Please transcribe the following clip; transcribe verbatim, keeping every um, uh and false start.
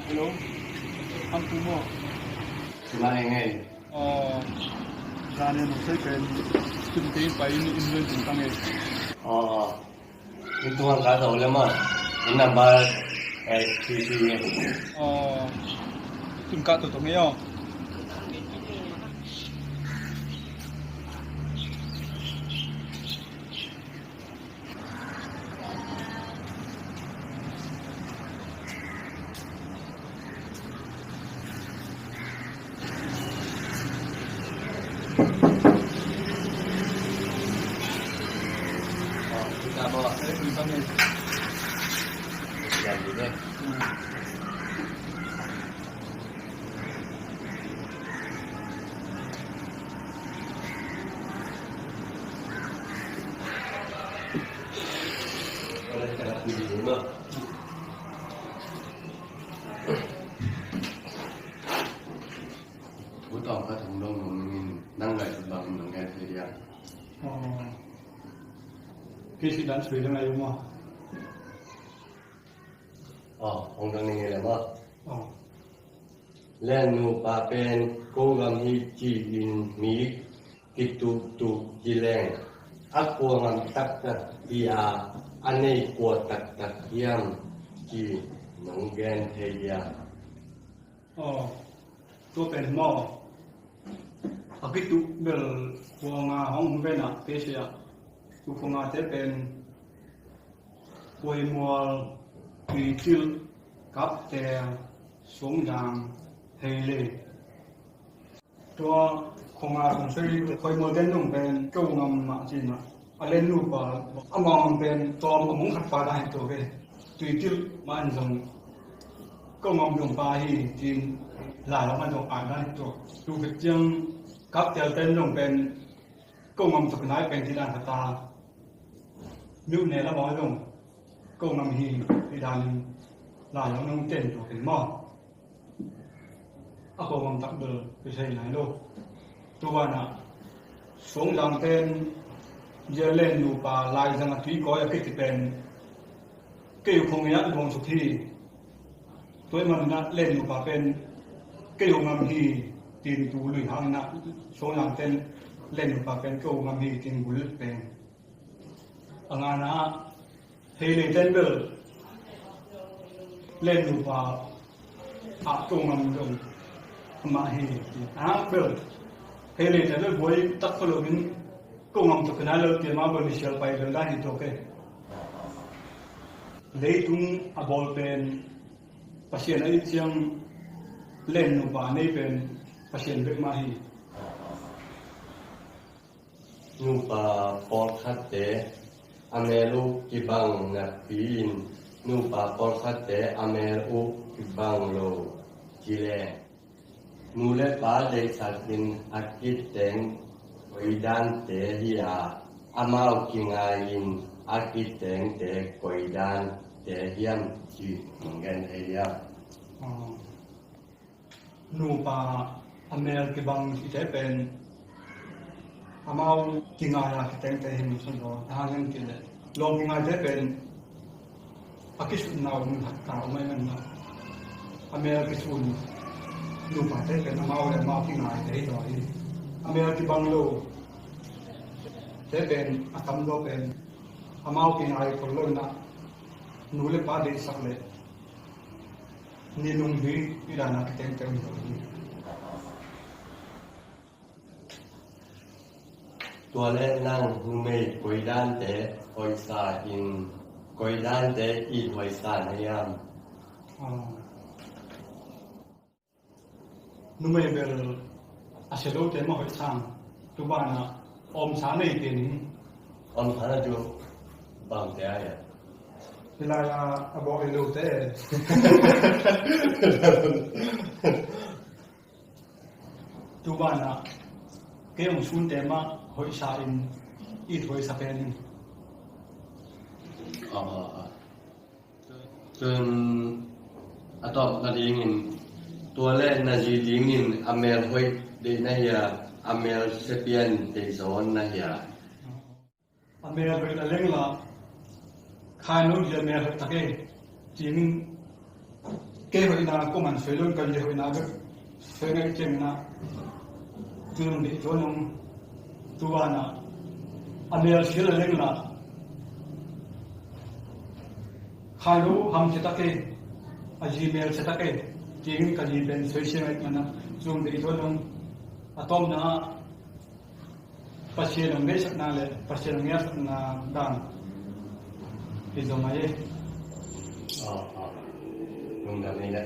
Hello. Hang pu maw? Sima eng ei. Aw. Zan en hong sei pen. Tun kei pai in in luen tung tang ei. Aw. In tung hang ka tau le ma. In number eh three three ei. Aw. Tun ka tau tong ei aw. Utawng ka thong dong nong ningin nang gai sut bang nong gen thei dia. Aw. Kei si dan sui dang ai uma. Aw, hong dang ningin le ma. Aw. Len nupa pen ko gam hi ci-in mi kituktuk ci leng a kua ngam taktak hi a, a nei kua taktak hiam ci nong gen thei dia. Aw, tua pen maw. A kituk bel khuanga hong um ven ah, kei sia. Tu khuangate pen Khuaimual, Tuicil, Kaptel, Suangzang, Heilei. Tua khuanga kong sei Khuaimual den dong pen ko ngam mah cin ah. A len nupa amau ngam pen tawm a mong khat pa dan hi tua ve. Tuicil mah in zong ko ngam dong pa hi cin lai lam a zong ai dan hi tua. Tu khit ciang Kaptel ten dong pen ko ngam tuk nai pen ci dan khat ta. Miu ne lam a zong ko ngam hi ci dan lai lam nong ten tua pen maw. A ko ngam tak bel kisai nai lo. Tu banah Suangzang ten zia len nupa Laizang a Tuikawi a kiti pen kei uh khong ina luang suk hi. Tua i man ina len nupa pen kei uh ngam hi tin tu lui hang ina Suangzang ten len nupa pen kei uh ngam hi tin bul pen. A ngana ah Heilei ten bel len nupa ah ko ngam dong amah hi. A bel Heilei ten bel buai tak kho lo in ko ngam tuk nai lo tia ma bel misial pai bel dan hi tua kei. Leitung a bawl pen Pasian a it ciang len nupa nei pen Pasian bek mah hi. Nupa pawlkhatte a mel uh kibang napi-in nupa pawlkhatte a mel uh kibang lo ci le nu le pa deihsak in a kiteng koidante hi a, amau kingai in a kitengte koidante hiam ci nong gen thei hiam? Nupa a mel kibang cihte pen amau kingai a kitengte hi mun sun lo. A hang hiam cih leh lawm kingaite pen a kisutna uh mun khat ta uh mah hi man a, a mel kisun nupate pen amau le amau kingaite hi zaw hi. A mel kibang lo te pen a tam zaw pen amau kingai khol lo in a, nu le pa deihsak leh ni nung hi i dan a kitengte uh hi zaw hi. Tua le nang numei koidante hoihsa in koidante it hoihsa na hiam? Numei bel a sia lote mah hoih sang, tu banah a omsa nei pen in. Omsa na cu bangte a hia? Hih lai-a a bawh hi lote. Tu banah kei hong sunte mah hoihsa in, it hoihsa pen in. Aw, aw, aw. Cun a tawp nadingin tua le na zi dingin a mel hoih deih na hia, a mel siapian deih zawn na hia? A mel hoih na leng la khai no zi a mel hoih tak e. Cingin Kei hoihna kuaman soi lo, ka zi hoihna bek soi ngei ciangin ah, tu zong deih tuan ung. Tu banah a mel sil a leng la, khai lo ham cia ta kei, a zi mel cia ta kei, ci-in ka zi pen soi sia ngei manah, tu zong deih tuan ung. A tawpna ah Pasian hong deihsakna le Pasian hong ngiasakna dan hi zong a hi. Aw, aw. Lungdam hi le.